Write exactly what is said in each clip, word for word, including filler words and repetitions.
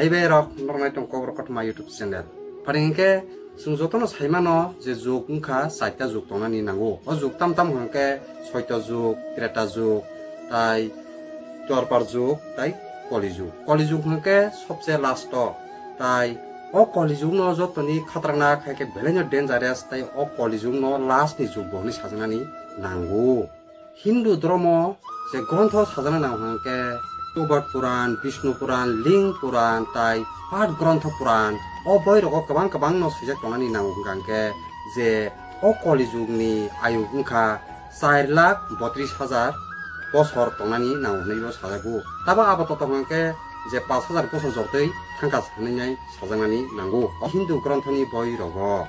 Hai bai rok, norok nai tong Kokborok Kothoma YouTube channel. Phari hinkhe chwng jotono saimano je jug wngkha chaita jug tongnani nango. O jug tam tam hwnkhe Soito jug, Treta jug, tai Dorpar jug, tai Koli jug. Koli jug hwnkhe sobse last o. Tai o Koli jug no jotoni khatraknai khaikhe belaino dangerous, tai o Koli jug no last ni jug bo hwnwi sajaknani nango. Hindu dhormo je grontho sajana nang hwnkhe Tubad Puran, Bishnu Puran, Ling Puran tai Path Grontho Puran, o boi rogo kwbang kwbang no swijak tongnani nango hwnkha hwnkhe je o Koli jug ni ayuk wngkha char lakh botris hajar bosor tongnani nango hwnwi bo sajago. Tabo abo toto hwnkha hwnkhe je pash hajar bosor jortwi thangkha hwnwi nai sajaknani nango o Hindu grontho ni boi rogo.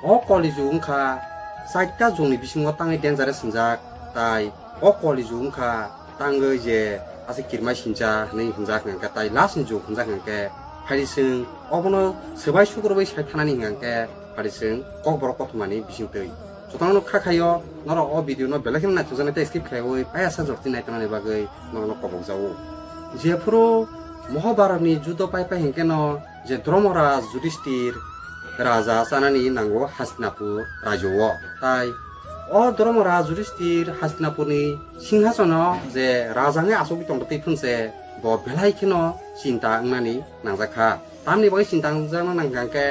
O Koli jug wngkha chaita jug ni bisingo tangwi dangerous hwnjak, tai o Koli jug wngkha tangwi je ase kirmai sincha hwnwi hwnjak hwnkha, tai last ni jug hwnjak hwnkha. Phari chwng obono swbai sukrubwi sai thanani hwnkha hwnkhe, phari chwng Kokborok Kothoma ni bisingtwi. Jotono kha khaio norok o video no belai kheno naithojaknai tei skip khaiwi paiya sa jorti naitonani bagwi norokno kobokjago. Jephuru Mahabharat ni judo pai pai hwnkhe no je Dhormoraj Yudhishthir raja chanani nango Hastinapur rajyo o. Tai o Dhormoraj Yudhishthir Hastinapur ni singhasono je raja wngwi achugwi tongtwi phunse bo belai kheno chinta wngnani nangjak kha. Tamni bagwi chinta wngjakna nangkha hwnkhe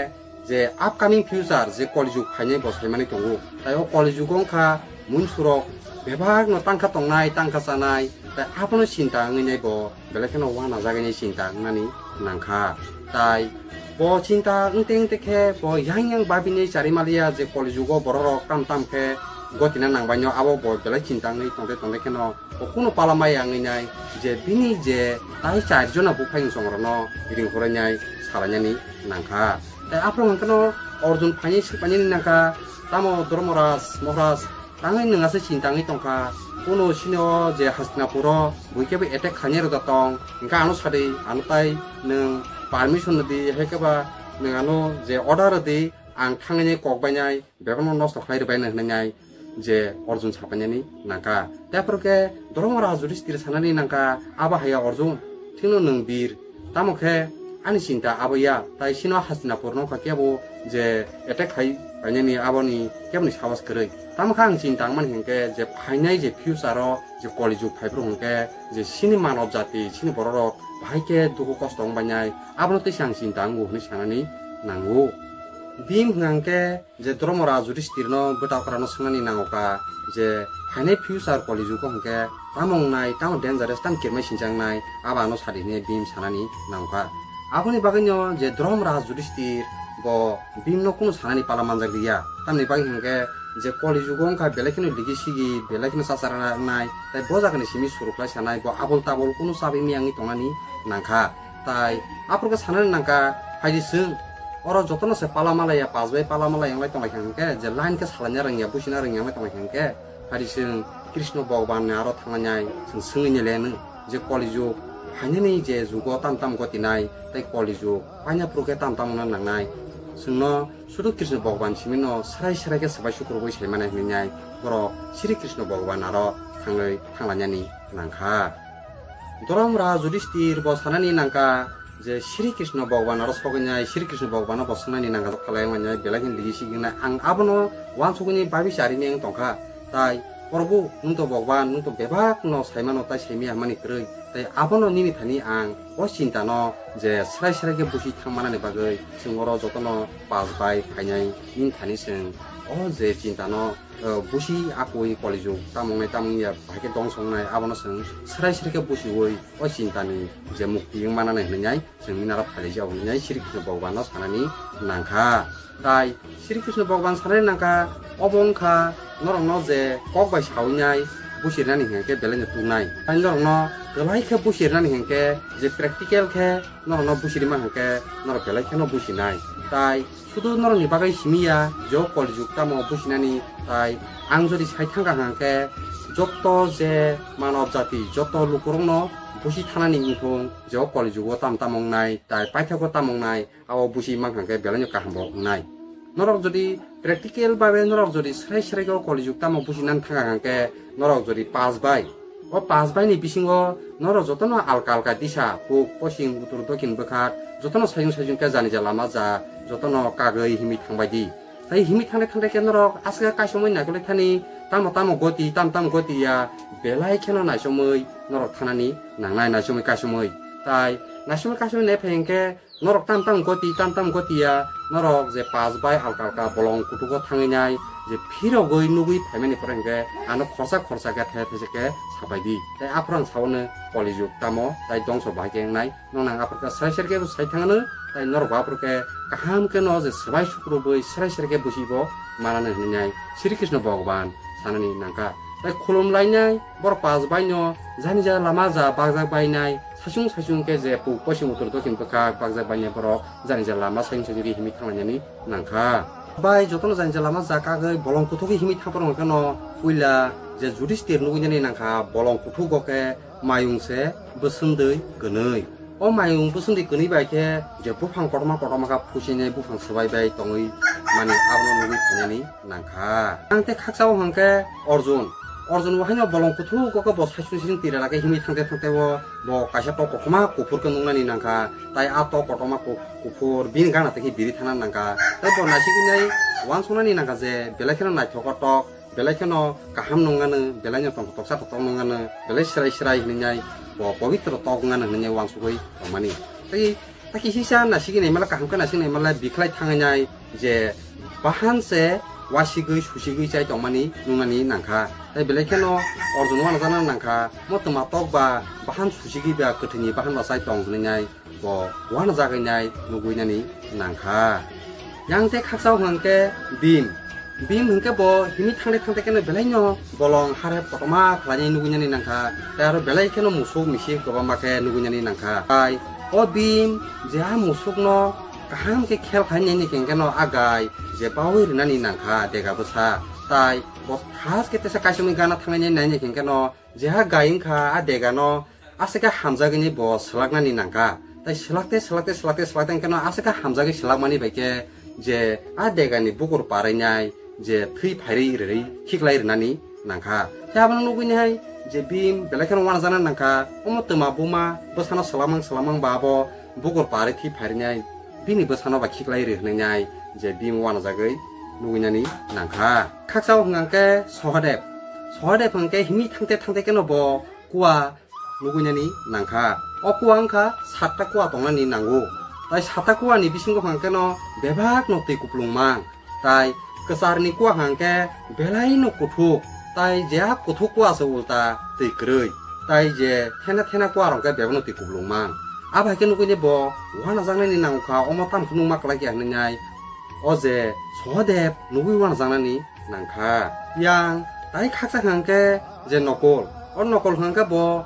je upcoming future je Koli jug phainai bo saimani tongo. Tai o Koli jugo wngkha munsurok bebakno tangkha tongnai, tangkha chanai, tai abono chinta wngwi nai bo belai kheno uanajagani chinta wngnani nangkha. Tai bo chinta wngte wngte khe bo yang yang babinai charimaliya je Koli jugo bororok tam tam khe gotina nangbaino abo bo belai chinta wngwi tongte tongte kheno bo kuno pala maya wngwi nai je bini je tai char jona buphai wngsongrokno ringkhorwi nai salainani nangkha. Tai aphuru hwnkhe no Arjun phainai swkpainani nangkha, tamo Dhormoraj, Maharaj, tangwi nwng aswk chinta wngwi tongkha, kuno sini o je Hastinapuro buikhe bai attack khainai rwda tong, hwnkhe ano sadi, ano tai nwng permission rwdi, hai khe ba nwng ano je order rwdi, ang thangwi nai kok bainai, bebakno nosto khlai rwbaino hwnwi nai je Arjun sapainani nangkha. Tei aphuru khe Dhormoraj Yudhishthir sanani nangkha, abo haiya Arjun, thikno nwng bir, tamo khe ani chinta abo ya, tai sino Hastinapur nokha kebo je attack khai painani aboni keboni sahos kwrwi. Tamo khe ang chinta wngmani hinkhe je phainai je future o je Koli jug phaiphuru hwnkhe je sini manav jati, sini bororok bahai khe dukhu kosto wngbainai, abono tei se ang chinta wngo hwnwi sanani nango. Bhim hwnkha hwnkhe je Dhormoraj Yudhishthirno bwtakrano swngnani nangokha je phainai future Koli jugo hwnkhe tamo wngnai, tamo dangerous, tamo kirmai sinjaknai, abo ano sadi hwnwi Bhim sanani nangokha. Aboni bagwino je Dhormoraj Yudhishthir bo Bhimno kunu sanani pala manjak liya, tamni bagwi hwnkhe je Koli jugo wngkha belai kheno ligi sigi, belai kheno chachara wngnai, tai bo jagani simi suruk lai sanai, bo abul tabul kunu chabi miyangwi tongnani nangkha. Tai aphuru khe sanani nangkha, phaidi chwng oro jotono se pala malaya, pas bai pala malaya wnglai tonglaikha hwnkhe, je line khe salaina rwngya, busina rwngya wnglai tonglaikha hwnkhe, phaidi chwng Krishna Bhagwan ni aro thanglainai, chwng swngwi nai leno je Koli jug phainani je jugo tam tam gotinai, tai Koli jug paina phuru khe tam tam wngna nangnai. Chwngno sudu Krishna Bhagwan simino srai srai khe swbai sukrubwi sai manai hwnwi nai borok Sri Krishna Bhagwan aro thangwi thanglainani nangkha. Dhormoraj Yudhishthir bo sanani nangkha je Sri Krishna Bhagwan aro sogwi nai, Sri Krishna Bhagwan bo swngnani nangkha, khalai wnglainai, belai kheno ligi sigi wngnai. Ang abono uansukgwi bagwi chari miyang tongkha. Tai Prabhu, nwng to Bhagwan, nwng to bebak no saimano, tai saimaya hwnmani kwrwi. Tai abono nini thani ang o chinta no je srai srai khe busi thang manani bagwi chwng oro jotono pas bai phainai nini thani chwng o je chinta no, eh, busi akui Koli jug tamo wngnai tamo wngya bahai khe dongso wngnai, abono chwng srai srai khe busiwi o chinta ni je mukti wng manani hwnwi nai chwng nini aro phailaijak hwnwi nai Sri Krishna Bhagwan no sanani nangkha. Tai Sri Krishna Bhagwan sanani nangkha, obo wngkha norokno je kok bai sawi nai, busi rinani hinkhe belai no tuknai. Tai norokno kwlai khe busi rinani hinkhe je practical khe norokno busi rima hinkhe norok belai kheno businai. Tai sudu norokni bagwi simi ya, je o Koli jug tamo businani, tai ang jodi sai thangkha hinkhe jotto je manob jati, jotto lukurokno busi thanani wngthung, je o Koli jugo tam tamo wngnai, tai paithago tamo wngnai, abo busi mankha khe belai no kaham bo wngnai. Norok jodi practical babe norok jodi srai srai khe o Koli jug tamo busi nang thangkha khe norok jodi pas bai O pas bai ni bisingo norok jotono alka alka disa, puk, poschim, uttor, dokhin, bwkhat, jotono sayung sayung khe janija lama ja, jotono kagwi himwi thangbai di. Tai himwi thangdai thangdai khe norok aswk kaisomwi naikolwi thani, tamo tamo goti, tamo tamo goti ya, belai kheno naisomwi norok thanani nangnai, naisomwi kaisomwi. Tai naisomwi kaisomwi nai phai hwnkhe, norok tam tam goti, tam tam goti ya, norok je pas bai alka alka bolong kutugo thangwi nai, je phirogwi nugwi phaimani pore hwnkhe ano khorsa khorsa khe the the khe sapai di. Tai aphuru ang saono kolijuk tamo, tai dongso bahai khe wngnai. Nong nang aphuru khe srai srai khe bo sai thangano, tai norok bo aphuru khe kaham khe no je swbai sukrubwi srai srai khe busi bo manani hwnwi nai Sri Krishna Bhagwan sanani nangkha. Tai khulum lainai, borok pas bai no janija lama ja bakjak bainai, saichung saichung khe je puk poschim uttor dokhin bwkhak bakjak bainai borok janija lama saichung saichung khe himwi thanglainani nangkha. Bai jotono janija lama ja kagwi bolong kuthugwi himwi thangphuru hwnkhe no puila je Judisthir nugwi nani nangkha, bolong kuthugo khe mayung se bwswndwi kwnwi. O mayung bwswndwi kwnwi bai khe je buphang kotorma kotorma kha phusinai buphang swbai bai tongwi mani abono nugwi phainani nangkha. Ang tei khaksa o hwnkhe Arjun. Arjun bo haino bolong kuthuk o khe bo saichung saichung tira lake himwi thangte thangte o bo kaisa tok kotorma kuphur khe nuknani nangkha. Tai a tok kotorma ku-, kuphur bini gana tei khe biri thana nangkha. Tai bo naisingwi nai uansuknani nangkha je belai kheno naithok o tok, belai kheno kaham nungano, belai no tongthok toksa tongthok nungano, belai srai srai hinwi nai bo pobitro tok wngano hinwi nai uansugwi tongmani. Tai, tai kisisa naisingwi naimala kaham khe naisingwi naimala bikhlai thangwi nai je bahan se wasigwi susigwi chai tongmani nungnani nangkha. Tai belai kheno Arjun uanajakna nangkha, mo twma tok ba bahan susigwi ba kwthwini bahan ba chai tong hinwi nai bo uanajagwi nai nugwi nani nangkha. Yang tei khaksa o hwnkhe Bhim. Bhim hwnkhe bo himwi thangte thangte kheno belai no bolong harep kotorma khlainai nugwi nani nangkha. Tai aro belai kheno musuk misik kwbangma khe nugwi nani nangkha. Tai o Bhim je a musuk no kaham khe khel khai nai ni hwnkhe no a gai je baui rwnani nangkha dega bwsa. Tai bo thas khe tesa kaisomwi gana thangnai nai ni hwnkhe no je a gai wngkha a dega no aswk khe hamjagwi bo swlaknani nangkha. Tai swlakte swlakte swlakte swlakte hwnkhe no aswk khe hamjagwi swlakmani bai khe je a degani bukur parinai je thwi phairwi rwrwi khiklai rwnani nangkha. Tai abono nugwi nai je Bhim belai kheno uanajakna nangkha. Omo twma buma bwsano swlamang swlamang ba abo bukur parwi thwi phairinai bini bwsano ba khiklai rwi hwnwi nai je Bhim uanajagwi nugwi nani nangkha. Khaksa o hwnkha khe Sohadev. Sohadev hwnkhe himwi thangte thangte kheno bo kua nugwi nani nangkha. O kua wngkha satta kua tongnani nango. Tai satta kua ni bisingo hwnkha khe no bebak no twi kupulung mang. Tai kwchar ni kua hwnkha khe belai no kuthuk. Tai je a kuthuk kua se ulta twi kwrwi. Tai je thena thena kua rok khe bebak no twi kupulung mang. Abo hai khe nugwi ni bo uanajaknai ni nango kha, omo tamo khe nukma kwlai khe hinwi nai. O je Sohadev nugwi uanajaknani nangkha. Yang tai khaksa hwnkhe je Nokol. O Nokol hwnkhe bo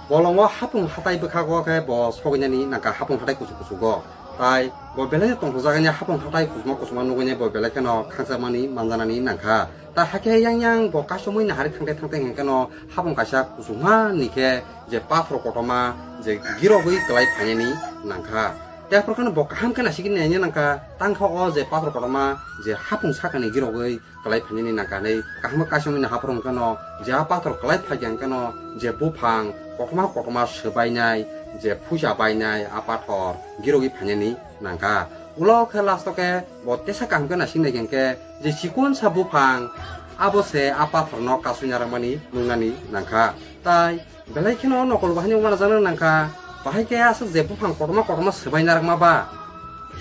bolongo hapung hatai bwkhago khe bo sogwinani nangkha hapung hatai kuchuk kuchugo. Tai bo belai tongthokjagani hapung hatai kuchukma kuchukma nugwini bo belai kheno khangjakmani manjanani nangkha. Tai hakhe yang yang bo kasumui nahari thangte thangte hwnkhe no hapung kaisa kuchukma ni khe je pathor kotorma je girogwi kwlai phainani nangkha. Tei aphuru kheno bo kaham khe naisingwi naina nangkha, tangkha o je pathor kotorma je hapung sakani girogwi kwlai phainani nangkha hinwi kaham khe kaisa mino haphuru hwnkhe no je a pathor kwlai phai khe hwnkhe no je buphang kotorma kotorma swbainai je phuisa bainai a pathor girogwi phainani nangkha. Ulo khe last o khe bo tesa kaham khe naising nai khe hwnkhe je chikon sa buphang abo se a pathor no kasui narwkmani nuknani nangkha. Tai belai kheno Nokol bo haino uanajakna nangkha, bahai khe aswk je buphang kotorma kotorma swbai narwkma ba.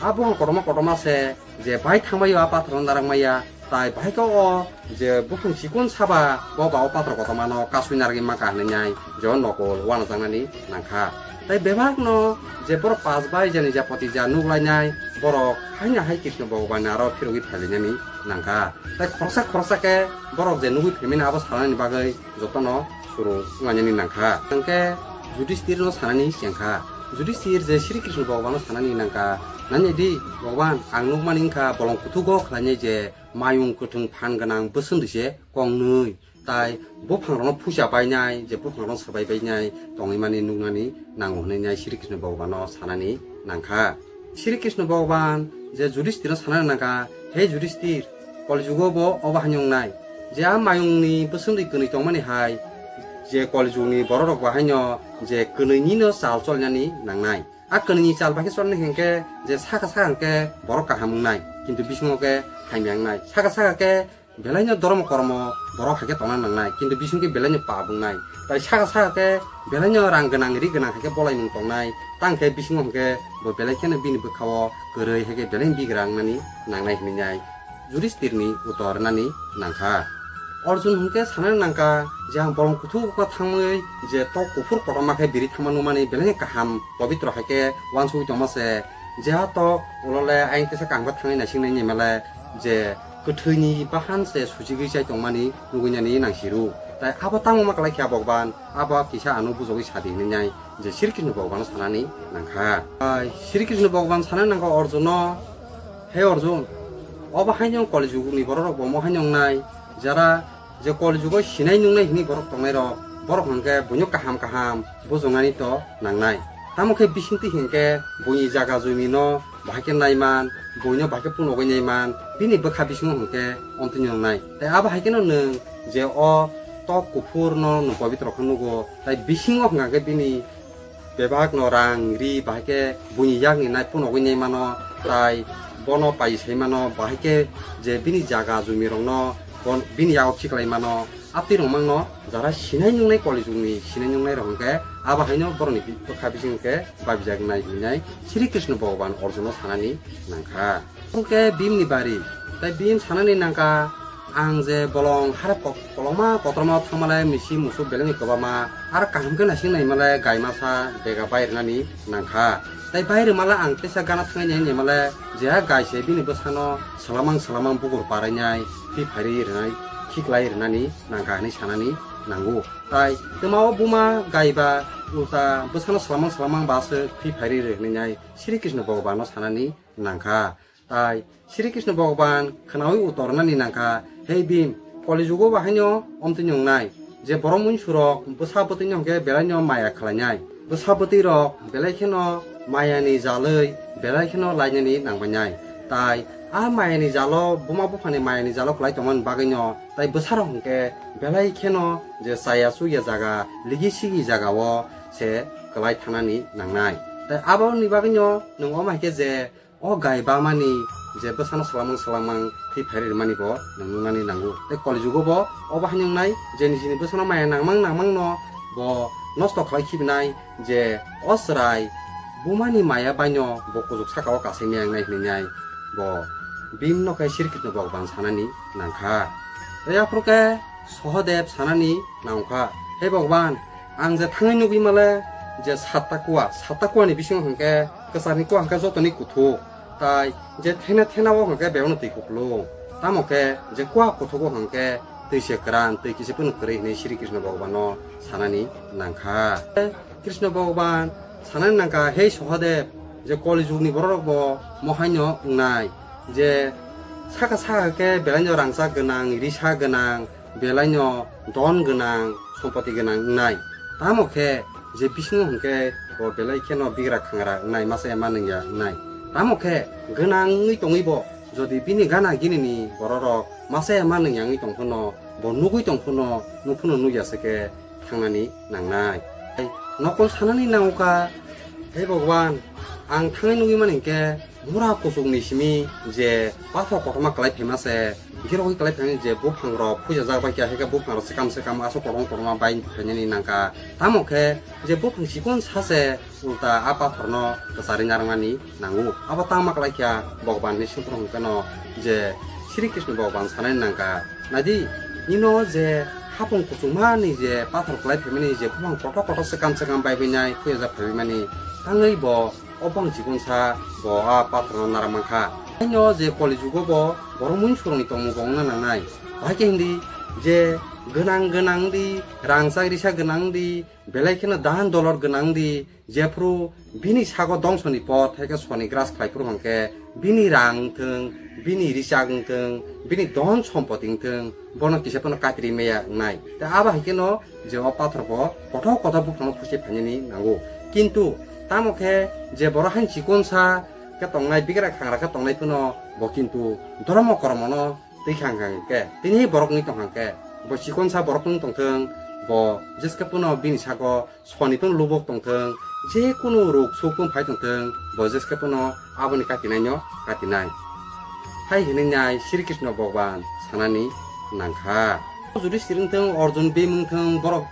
A buphang kotorma kotorma se je bai thangbai o a pathor no narwkmaya, tai bahai khe o je buphang chikon saba bo ba o pathor kotorma no kasui narwgwi mankha hinwi nai je o Nokol uanajaknani nangkha. Tai bebak no je borok pas bai jani japati ja nuklainai borok haino hai Krishna Bhagwan aro phirogwi phailainani nangkha. Tai khoroksa khoroksa khe borok je nugwi phaimani abo sanani bagwi jotono suru wngmani nangkha. Hwnkhe Judisthir no sanani chengkha. Judisthir je Sri Krishna Bhagwan no sanani nangkha, "Nani di Bhagwan, ang nukmani wngkha bolong kuthugo khlainai je mayung kwthwng phan gwnang bwswndwi se kongnwi, tai buphang rokno phuisa bainai, je buphang rokno swbai bainai tongwi mani nuknani nango," hwnwi nai Sri Krishna Bhagwan no sanani nangkha. Sri Krishna Bhagwan je Judisthir no sanani nangkha, "He Judisthir, Koli jugo bo obo haino wngnai, je a mayungni bwswngwi kwnwi tongmani hai je kolijugni borok rok bo haino je kwnwi nino chal cholnani nangnai. A kwnwi ni chal bai khe cholnai hinkhe je saka saka hinkhe borok kaham wngnai, kintu bisingo khe hamya wngnai. Saka saka khe belaino dhormo kormo borok hai khe tongna nangnai, kintu bising khe belaino pap wngnai. Tai saka saka khe belaino rang gwnang ri gwnang hai khe bolai nung tongnai, tang khe bisingo hinkhe bo belai kheno bini bwkhao kwrwi hai khe belaino bigra wngnani nangnai hinwi nai Judisthirni utor wngnani nangkha. Arjun hinkhe sanani nangkha je ang bolong kuthuk khe thangwi je tok kuphur kotorma khe biri thangma nukmani belaino kaham pobitro hai khe uansugwi tongma se, je a tok ulole ayang tesa kaham khe thangwi naising nai himale je kwthwini bahan se sujigwi chai tongmani nugwi nani nang siru. Tai abo tamo ma kwlai kha Bhagwan, abo kisa ano bujogwi sadi hinwi nai je Sri Krishna Bhagwano sanani nangkha. Tai Sri Krishna Bhagwan sanani nangkha Arjuno, "He Arjun, obo haino kolijugni borok rok bo mo haino wngnai, jara je kolijugo sinai nungnai hini borok tongnai rok, borok hwnkhe buino kaham kaham bujoknani to nangnai. Tamo khe bisingtwi hinkhe buini jaga jumino bahai khe naiman, buino bahai khe punogwi naiman, bini bwkha bisingo hinkhe omtwi nungnai. Tai abo hai kheno nwng je o tok kuphurno nwng pobitro khe nugo, tai bisingo hwnkha khe bini bebakno rang ri bahai khe buini yakni nai punogwi nai mano, tai bono pai sai mano, bahai khe je bini jaga jumi rokno bon-, bini yago khiklai mano, atwi rok mangno jara sinai nungnai kolijugni sinai nungnai rok hwnkhe abo haino borokni bi-, bwkha bising khe babijak nai hinwi nai Sri Krishna Bhagwan Arjuno sanani nangkha." Hwnkhe Bhimni bari, tai Bhim sanani nangkha, "Ang je bolong hare kok-, kolokma kotorma thangmale misi musuk belengni kwbama, aro kaham khe naising naimale gai masa bega bai rwnani nangkha. Tai bai rwmale ang tesa gana thangwi nai naimale je a gai se bini bwsano swlamang swlamang bukur parainai, thwi phairi rwnai, khiklai rwnani nangkha," hinwi sanani nango. Tai twma o buma gai ba ulta bwsano swlamang swlamang ba se thwi phairi rwnai Sri Krishna Bhagwano sanani nangkha. Tai Sri Krishna Bhagwan khwnawi utor nani nangkha, "Hei Bhim, kolijugo bo haino omtwi nungnai, je borok muinsurok bwsa bwtwino hwnkhe belaino maya khlainai. Bwsa bwtwirok belai kheno mayani jalwi belai kheno lainani nangbainai. Tai a mayani jalo, buma buphani mayani jalo kwlai tongmani bagwino tai bwsarok hwnkhe belai kheno je chaya chukya jaga, ligi sigi jagao se kwlai thangnani nangnai. Tai aboni bagwino nwng omo hai khe je o gai bamani je bwsano swlamang swlamang thwi phairi rwmani bo nwng nuknani nango. Tei kolijugo bo obo hai nungnai je nijini bwsano maya nangmang nangmangno bo nosto khlai khibinai je o chwrai bumani maya baino bo kujuk saka o kasai maya wngnai hinwi nai bo Bhimno khe Sri Krishna Bhagwan sanani nangkha." Tei aphuru khe Sahadev sanani nangkha, "He Bhagwan, ang je thangwi nugwi male je satta kua, satta kuani bisingo hwnkhe kwcharni kua hwnkhe jotoni kuthuk, tai je thena thena o hwnkhe bebakno twi kuplung, tamo khe je kua kuthugo hwnkhe twi se kwran, twi kisa phano kwrwi," hinwi Sri Krishna Bhagwano sanani nangkha. Krishna Bhagwan sanani nangkha, "He Sahadev, je koli jugni borok rok bo mohaino wngnai, je saka saka khe belaino rangchak gwnang, risa gwnang, belaino don gwnang, sompoti gwnang wngnai. Tamo khe je bisingo hwnkhe bo belai kheno bigra khangra wngnai, masa ya manwngya wngnai. Tamo khe gwnang wngwi tongwi bo jodi bini gana gini ni borok rok masa ya manwngya wngwi tong phano, bo nugwi tong phano, nuk phano nukya se khe thangnani nangnai." Nokol sanani nango kha, "He Bhagwan, ang thangwi nugwi mani hwnkhe mura kuchukni simi je pathor kotorma kwlai phaima se, girogwi kwlai phaimani je buphang rok phuijajak bai khe, hai khe buphang rok swkam swkam aswk kotorma kotorma bai phainani nangkha. Tamo khe je buphang chikon sa se ulta a pathorno kwcharwi narwknani nango. Abo tangma kwlai kha Bhagwanni songkro hwnkhe no je Sri Krishna Bhagwan sanani nangkha, naidi, nino je hapung kuchukmani je pathor kwlai phaimani je buphang kotor kotor swkam swkam bai bainai phuyajak phaibaimani, tangwi bo o bang chikonsa bo a pathorno narak mankha. Haino je koli jugo bo borok muisurokni tongmung bo wngna nangnai. Bahai khe hindi je gwnang gwnang di, rangchak risa gwnang di, belai kheno dahan dolor gwnang di, jephru bini sago dongsoni pot hai khe soni gras khlai phuru hwnkhe bini rang wngthwng, bini richak wngthwng, bini don sompoti wngthwng, bono kisa phano katri maya wngnai. Tei abo hai kheno je o pathor bo kothok kothok buphangno phusi phainani nango. Kintu tamo khe je borok hain chikonsa khe tongnai, bigra khangra khe tongnai phano bo kintu dhormo kormono twi kha hwnkha hwnkhe, tini borok wngwi tong kha hwnkhe, bo chikonsa borok wng tongthwng, bo jeskhe phano bini sago soni phano lubuk tongthwng, je kunu ruk suk phano phai tongthwng, bo jeskhe phano aboni katinai no katinai. Hai hinwi nai Sri Krishna Bhagwan sanani nangkha. Judisthir wngthwng, Arjun bhim wngthwng, borok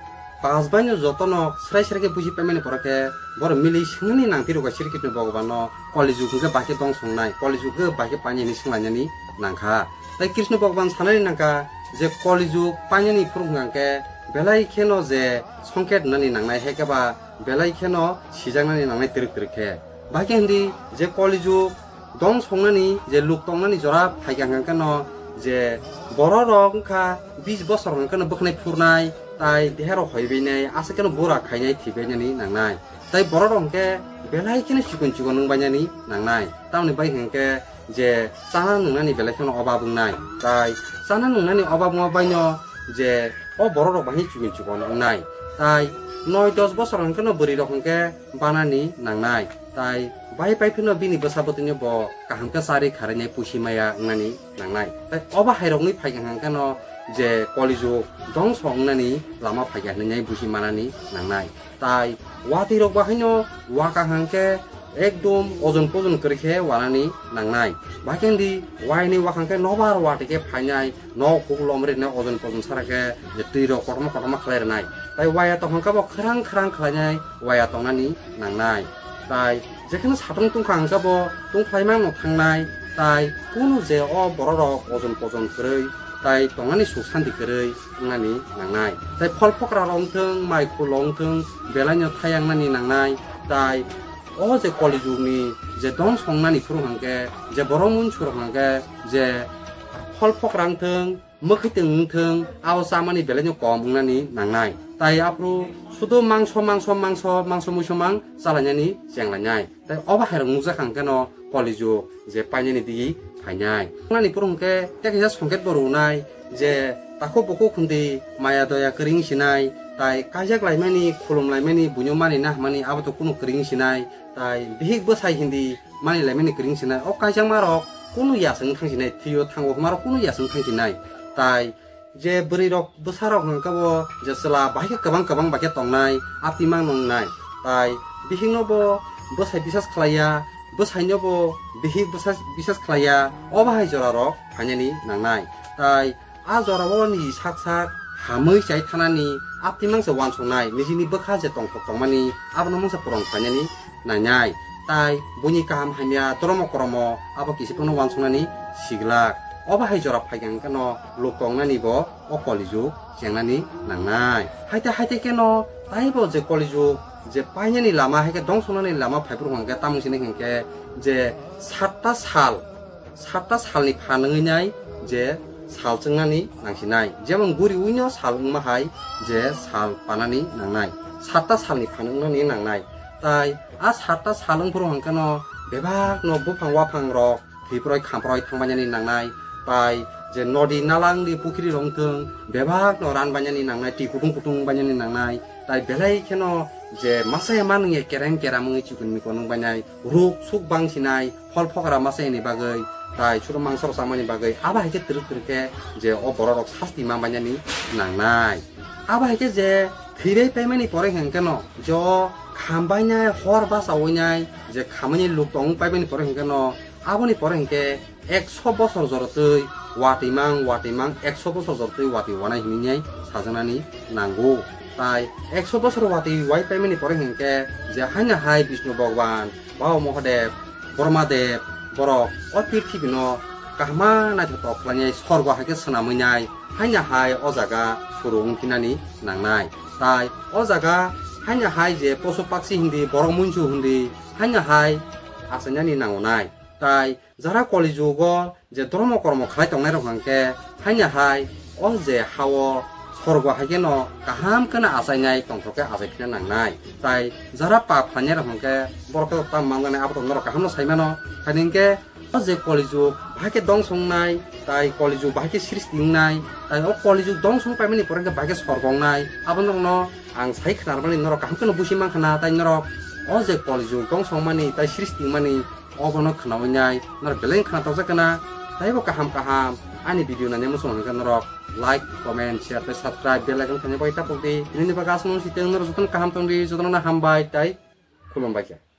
pas baino jotono srai srai khe buji paimani borok khe borok mili swngnani nangphirugo Sri Krishna Bhagwanno, Kali jug hwnkhe bahai khe dong songnai, Kali jug khe bahai khe painani swnglainani nangkha. Tai Krishna Bhagwan sanani nangkha je Kali jug painani phuru hwnkha khe belai kheno je songket wngnani nangnai, hai khe ba belai kheno sijaknani nangnai twrwk twrwk khe. Bahai khe hindi je Kali jug dong songnani je luk tongnani jora phaikha hwnkha kheno je borok rok wngkha bis bosor hwnkha kheno bwkhnai phurnai, tai deha rok hoibainai, aswk kheno bura khainai thibainani nangnai. Tai borok rok hwnkhe belai kheno chikon chikon wngbainani nangnai. Tamoni bai hwnkhe je chana nungnani belai kheno obab wngnai. Tai chana nungnani obab wngma baino je o borok rok bahai chikon chikon wngnai. Tai noi dos bosor hwnkhe no bwrwi rok hwnkhe banani nangnai. Tai bai pai phino bini bwsa bwtwino bo kaham khe charwi kharwi nai pusi maya wngnani nangnai. Tai obo hai rokni phaikha hwnkhe no je Kali jug dongso wngnani lama phaikha hinwi nai busi manani nangnai. Tai watwi rok bahaino waka hwnkhe ekdom ojon pojon kwrwi khe wanani nangnai. Bahai khe hindi waini waka hwnkhe nobar watwi khe phainai, nok huk lomri hinwi ojon pojon sara khe je twi rok kotorma kotorma khlai rwnai. Tai waya tong hwnkhe bo khwrang khwrang khlainai waya tongnani nangnai. Tai jekheno satung tungkha hwnkhe bo tungphlai mano thangnai. Tai kunu je o borok rok ojon pojon kwrwi tai tongnani suk santi kwrwi wngnani nangnai. Tai phol phokra rok wngthwng, mai khul rok wngthwng, belaino thayang nani nangnai. Tai o je Kali jugni je dong songnani phuru hwnkhe, je borok munsuk rok hwnkhe, je phol phokra wngthwng, mwkhwtwng wngthwng, abo chamani belaino kom wngnani nangnai. Tai aphuru sudo mangso, mangso, mangso, mangso muiso mang chalainani chenglainai. Tai obo hai rok nukjak ang khe no Kali jug je painani digi phainai. Nani phuru hwnkhe tei kaisa songket bo rwnai je takhuk bukhuk hindi maya doya kwrwi wng sinai, tai kaijak laimani, khulum laimani, buino mani na hwnmani abo to kunu kwrwi wng sinai, tai bihik bwsai hindi mani laimani kwrwi wng sinai. O kaijakma rok kunu yaswng thang sinai, thwio thango hwnma rok kunu yaswng thang sinai. Tai je bwrwi rok bwsa rok hwnkhe bo je chwla bahai khe kwbang kwbang bai khe tongnai, aptimang nongnai. Tai bihikno bo bwsai bisas khlaiya, bwsaino bo bihik bwsa bisas khlaiya, obo hai jora rok phainani nangnai. Tai a jora o niji sak sak hamwi chai thanani aptimang se uansuknai, nijini bwkha je tongthok tongmani abono mungsa purung khlainani nangnai. Tai buini kaham hamya dhormo koromo abo kisi phano uansuknani siglak. Obo hai jora phaikha hwnkhe no luk tongnani bo o Kali jug chengnani nangnai. Haite haite khe no taibo je Kali jug je painani lama hai khe dong songnani lama phaiphuru hwnkhe tamung sini hwnkhe je satta sal, satta salni phan wngwi nai je sal chwngnani nangsinai. Jemon guri uino sal wngma hai je sal panani nangnai. Satta salni phan wngnani nangnai. Tai a satta sal wngphuru hwnkhe no bebak no buphang waphang rok thwiproi khamproi thangbainani nangnai. Tai je nodi nala wngdi pukhri rok wngthwng bebak no ranbainani nangnai, twi kutung kutung wngbainani nangnai. Tai belai kheno je masa ya manung ya kereng keram wngwi chikon mikon wngbainai. Ruk suk bang sinai, phol phokra masa yani bagwi, tai churu mangso rok chamani bagwi, abo hai khe twrwk twrwk khe je o borok rok sasti manbainani nangnai. Abo hai khe je thwibai paimani pore hwnkhe no je o khambainai hor bachaoinai je khamani luk tong paimani pore hwnkhe no aboni pore hwnkhe ekso bosor jorotwi watwi mang watwi mang ekso bosor jorotwi watwi wanai hinwi nai sajaknani nango. Tai ekso bosor watwi wai paimani pore hwnkhe je haino hai Bishnu Bhagwan, Baba Mahadev, Brahmadev borok o purthibino kahma naithotok khlainai sorgo hai khe swnamwi nai, haino hai o jaga suru wngphinani nangnai. Tai o jaga haino hai je posu paksi hindi, borok munsu hindi, haino hai achainani nangonai. Tai jara Kali jugo je dhormo kormo khlai tongnai rok hwnkhe haino hai o je hao sorgo hai kheno kaham kheno achainai tongthok khe achai kheno nangnai. Tai jara pap khlainai rok hwnkhe borok khe tam manjaknai abo to norok kaham no sai mano. Haini hwnkhe o je Kali jug bahai khe dong songnai, tai Kali jug bahai khe srishti wngnai, tai o Kali jug dong song paimani pore hwnkhe bahai khe sorgo wngnai. Abo norok no ang sai khna rwmani norok kaham kheno busi mankha na, tai norok o je Kali jug dong song mani tai srishti wngmani obono khnaui nai, norok belai khna tokjak kana, taibo kaham kaham Ani video nani muchung hwnkhe norok like, comment, share tei subscribe bell icon khaina bai tapok di. Nini bagwi aswk nung si teng norok jotono kaham tong di, jotono hambai tei khulumbai kha.